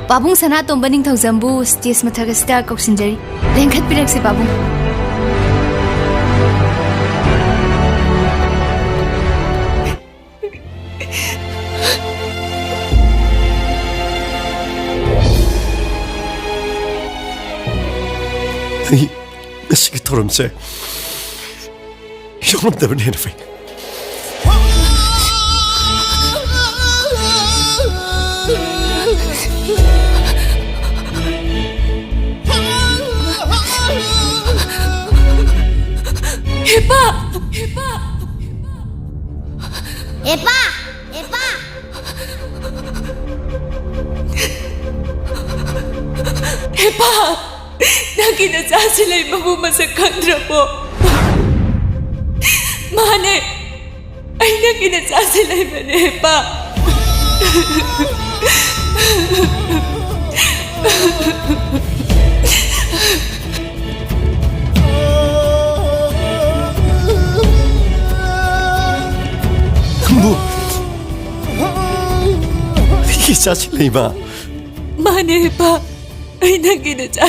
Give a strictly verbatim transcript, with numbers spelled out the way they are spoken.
ꯄꯥꯕꯨꯡ ꯁꯅꯥꯇꯣꯝꯕ ꯅꯤꯡꯊꯧꯖꯝꯕꯨ ꯁ꯭ꯇꯦꯖ ꯃꯊꯛ ꯑꯁꯤꯗ ꯀꯧꯁꯤꯟꯖꯔꯤ꯫ ꯂꯦꯡꯈꯠꯄꯤꯔꯛꯁꯤ, ꯄꯥꯕꯨꯡ꯫ ꯑꯩ ꯃꯁꯤꯒꯤ ꯊꯧꯔꯝꯁꯦ ꯌꯥꯎꯔꯝꯗꯕꯅ ꯍꯦꯟꯅ ꯐꯩ꯫ ꯍꯦꯄꯥ! ꯍꯦꯄꯥ! ꯍꯦꯄꯥ! ꯍꯦꯄꯥ! ꯍꯦꯄꯥ! ꯅꯪꯒꯤ ꯅꯆꯥꯁꯤ ꯂꯩꯃꯕꯨ ꯃꯁꯛ ꯈꯪꯗ꯭ꯔꯕꯣ? ꯃꯥꯅꯦ, ꯑꯩ ꯅꯪꯒꯤ ꯅꯆꯥꯁꯤ ꯂꯩꯃꯅꯦ, ꯍꯦꯄꯥ꯫ ꯅꯪꯕꯨ ꯑꯩꯒꯤ ꯏꯆꯥꯁꯤ ꯂꯩꯃ? ꯃꯥꯅꯦ, ꯍꯦꯄꯥ, ꯑꯩ ꯅꯪꯒꯤ ꯅꯆꯥ